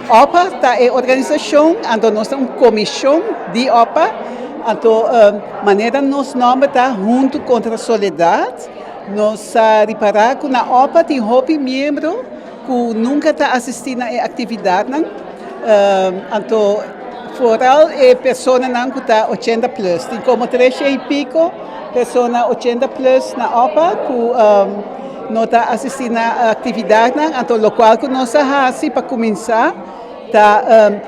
OPA ta e organisashon, anto nos ta un komishon di OPA, anto manera nos nòmber ta Huntu Kontra Soledat, nos a ripará ku na OPA tin hopi miembro ku nunka ta asistí na e aktividatnan, anto foral e personanan ku ta 80 plus, tin komo 300 i piko persona 80 plus na OPA ku no ta asistí na aktividatnan, anto lokual ku nos a hasi pa kuminsá ta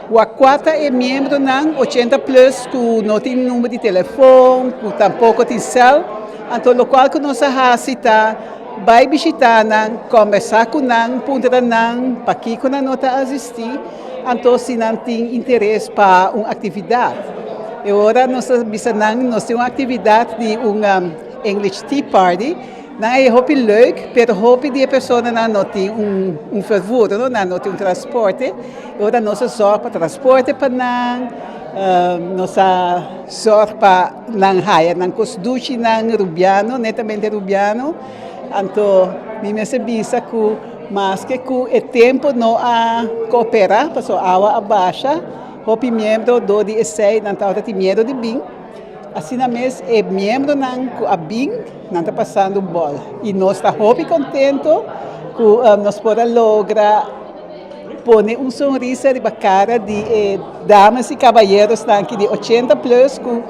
wak kua ta e miembronan 80 plus ku no tin number di telefon, ku tampoko tin sèl, anto lokual ku nos a hasi ta bai bishitá nan, kòmbersá ku nan, puntra nan pakiko nan no ta asistí, anto si nan tin interes pa un aktividat. E ora nos ta bisa nan nos tin un aktividat di un English Tea Party, nan a e hopi leuk, pero hopi di e personanan no tin un vervoer, no, nan no tin un transporte. E ora nos a zòrg pa transporte pa nan, nos a zòrg pa nan haya nan kos dushinan rubiano, netamente rubiano. Anto mi mester bisa ku maske ku e tempu no a kooperá, pasobra awa a basha, hopi miembro dor di esei nan tabata tin miedu di bin. Asina mes e miembronan ku a bin, nan ta pasando bòl. I nos ta hopi kontento ku nos por a logra pone un sonrisa riba kara di e damas i kabayerosnan aki di 80 plus ku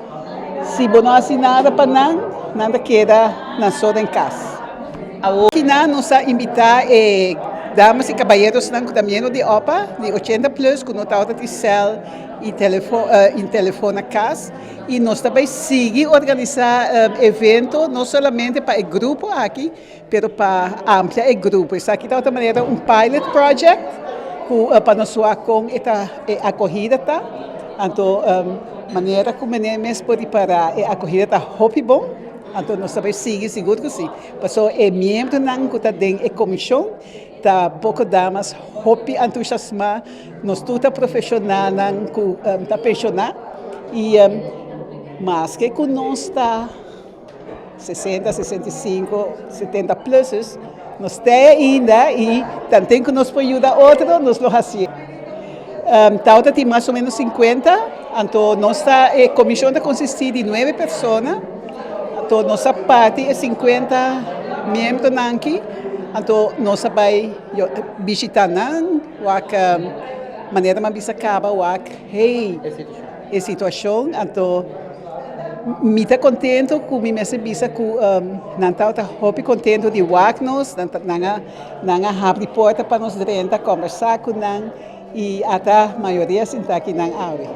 si bo no hasi nada pa nan, nan ta keda nan so den kas. Awor kinan nos a invitá e damas i kabayerosnan ku ta miembro di OPA di 80 plus ku no tabata tin sèl i telefòn na kas i nos ta bai sigui organisá evento no solamente pa e grupo aki pero pa amplia e grupo. Esaki ta manera un pilot project ku pa nos wak kon e ta e akohida ta. Anto manera ku meneer mes por ripará e akohida ta hopi bon, anto nos ta bai sigui sigur ku si. Pasobra e miembronan ku ta den e komishon ta poko damas hopi entusiasmá, nos tur ta profeshonalnan ku ta penshoná i maske ku nos ta 60, 65, 70 pluses, nos ta ainda i tanten ku nos por yuda otro nos lo hasié. Tawata tin mas o menos 50, anto nos ta e komishon ta konsistí di nuebe persona, anto nos a parti e 50 miembronan aki, anto nos a bai bishitá nan, wak manera mi a bisa kaba wak hey e situashon, anto mi ta kontento ku mi mester bisa ku nan tabata hopi kontento di wak nos, nan a nan a habri porta pa nos drenta kòmbersá ku nan i ata mayoria sinta aki nan awe.